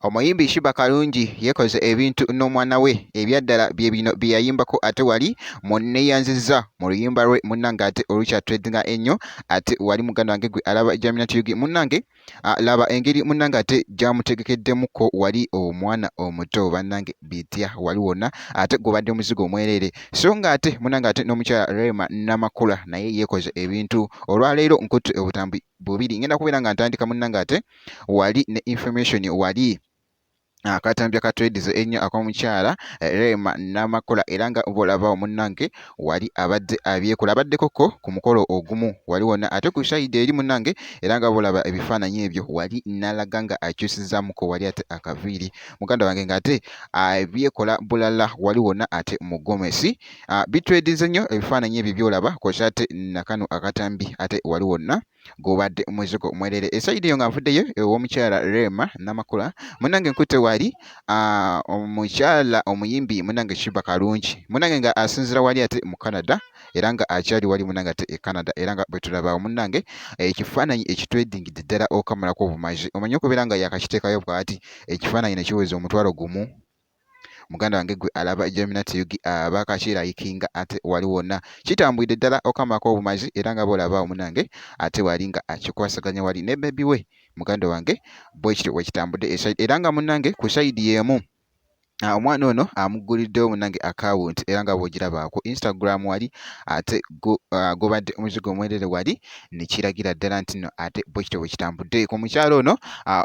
Omuyimbi Sheebah Karungi yeekoze ebintu n'omwana we ebyaddala bye bino bye yayimbako ate wali mu Nneeyanzizza mu luyimba lwe munnange ate olukyatredinga ennyo ate wali muganda wange gwe alaba Jaminat Yugi munnange laba engeri munnange ate gy'amutegekeddemukko wali omwana omuto bannange bitya wali wonna ate gubadde muzigo omwereere so nga ate munnange ate n'omukyala Rema Namakula naye yeekoze ebintu olwaleero nkutte obutambi bubiri ngenda kubeera nga ntandika munnange ate wali ne information wali akatambi aka trades ennyo ak'omukyala Rema Namakula era nga bw'olaba munnange wali abadde abyekola abaddeko ko ku mukolo ogumu wali wonna ate ku sayidi eri munnange era nga bw'olaba ebifaananyi ebyo wali n'alaga nga akyusizaamuko wali ate akaviiri muganda wange ng'ate abyekola bulala wali wonna ate mu gomesi bitredinze nnyo ebifaananyi ebyo by'olaba kw'ossa ate nakano akatambi ate wali wonna gubadde muzigo mwerere esayidi eyo nga nvuddeyo ew'omukyala Rema Namakula munnange nkutte wali omukyala omuyimbi munnange Sheebah Karungi munnange nga asinziira wali ate mu Canada era nga akyali wali munnange ate e Canada era nga bwe tulaba munnange ekifaananyi ekitwedingidde ddala okamalako obumazi omanyi okubeera nga yakakiteekayo bw'ati ekifaananyi ne kiweza 10,000 muganda wange gwe alaba Jaminat Yugi aba kakirayikinga ate wali wonna kitambulidde ddala okamako obumazi era nga bw'olaba munange ate wali nga akikwasaganya wali ne bebi we muganda wange bwe kityo bwe kitambudde era nga munnange ku sayidi y'emu omwana ono amugguliddewo munnange akawunti era nga bw'ogiraba ku Instagram wali ate gubadde omuzigo omwerere wali ne kiragira ddala nti nno ate bwe kityo bwe kitambudde ku mukyala ono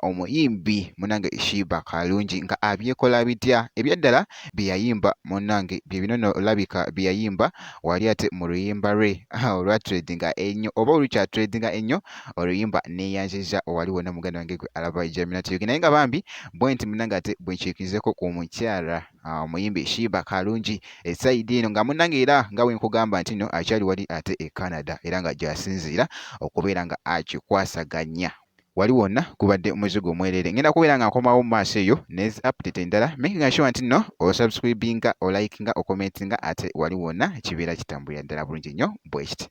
omuyimbi munnange Sheebah Karungi nga abyekola bitya ebyaddala bye yayimba munnange bye bino nno olabika bye yayimba wali ate mu luyimba lwe olwa tradinga ennyo oba olukyatradinga ennyo oluyimba Neeyanzizza wali wonna muganda wange gwe alaba Jaminat Yugi naye nga bambi bwe nti munnange ate bwe nkiikirizeeko ku mukyala omuyimbi Sheebah Karungi esayidi eno nga munnange era nga bwe nkugamba nti nno akyali wali ate e Canada era nga gy'asinziira okubeera nga akikwasaganya wali wonna gubadde muzigo mwerere ngenda kubeera nga nkomawo mu maaso eyo ne zi update endala making sure nti nno osubscribinga olikinga okomentinga ate wali wonna kibeera kitambulira ddala bulungi nnyo bwe kiti.